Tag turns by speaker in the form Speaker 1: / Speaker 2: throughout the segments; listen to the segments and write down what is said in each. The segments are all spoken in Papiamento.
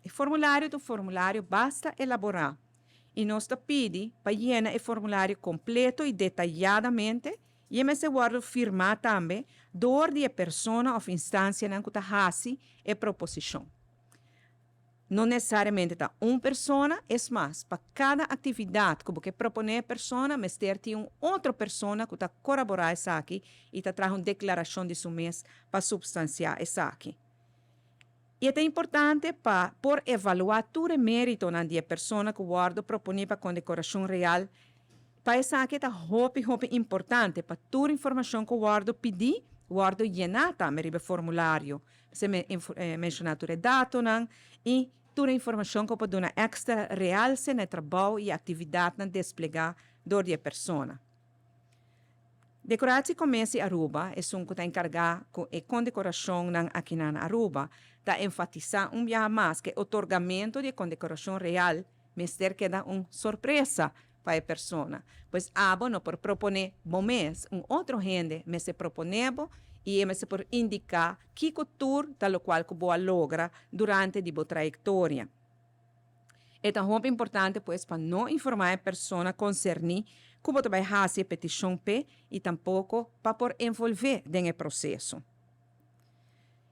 Speaker 1: E formulario ta un formulario basta elabora y nos ta pidi pa yena e formulario completo y detayadamente y e mester wordo firma tambe door di e persona of instancianan cu ta haci e proposicion. No necesariamente ta un persona, es mas, pa cada actividad cu bo ke propone e persona, mester tin un otro persona cu ta corabora esaki y ta traha un declaracion di su mes pa substancia esaki. Y e ta importante pa por evalua tur e meritonan di e persona cu wordo proponi pa condecoracion real. Pa esaki ta hopi hopi importante pa tur informacion cu wordo pidi, wordo yena tambe riba e formulario. Se menciona tur e datonan y tur e informacion cu por duna extra realce na e trabou y actividadnan desplega door di e persona. Decoratie Commissie Aruba, esun cu ta encarga cu e condecoracionnan akinan na Aruba, ta enfatisa un biaha mas cu e otorgamento di e condecoracion real mester keda un sorpresa pa e persona. Pues abo no por propone bo mes, un otro hende mester propone bo y e mester por indica kico tur ta locual cu bo a logra durante di bo trayectoria. E ta hopi importante pues pa no informa e persona concerni cu bo ta bay haci e peticion p'e y tampoco pa por envolve den e proceso.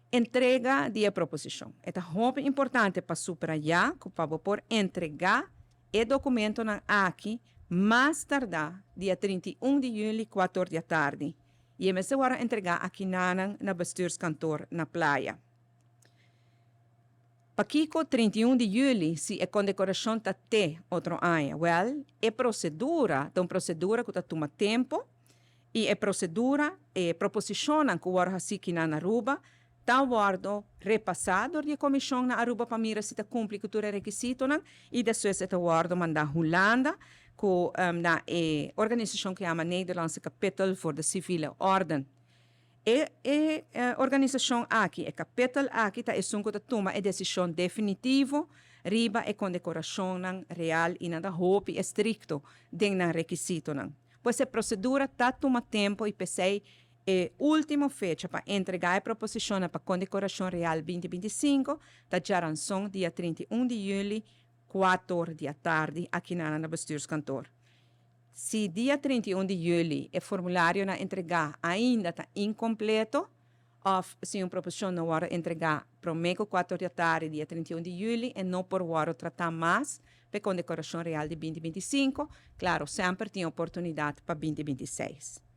Speaker 1: Entrega di e proposicion. E ta hopi importante pa subraya cu pa bo por entrega e documentonan aki mas tarda dia 31 di juli 4 di atardi y e mester worde entrega akinanan na bestuurskantoor na Playa. Pakico 31 di juli si e condecoracion ta te otro aña? Wel, e procedura ta un procedura cu ta tuma tempo y e procedura, e proposicionnan cu worde haci akinan na Aruba, ta wordo repasa door di e comision na Aruba pa mira si ta cumpli cu tur e requisitonan y despues e ta wordo manda Hulanda cu na e organisacion cu yama Nederlandse Kapittel voor de Civiele Orden. E organisacion aki, e kapittel aki ta esun cu ta tuma e decision definitivo riba e condecoracionnan real y nan ta hopi estricto den nan requisitonan. Pues e procedura ta tuma tempo y p'esey e ultimo fecha pa entrega e proposicionnan pa condecoracion real 2025 ta djaranson dia 31 di juli 4 di atardi akinan na bestuurskantoor. Si dia 31 di juli e formularionan entrega ainda ta incompleto of si un proposicion no wordo entrega prome cu 4 di atardi dia 31 di juli, e no por wordo trata mas p'e condecoracion real di 2025. Claro, semper tin oportunidad pa 2026.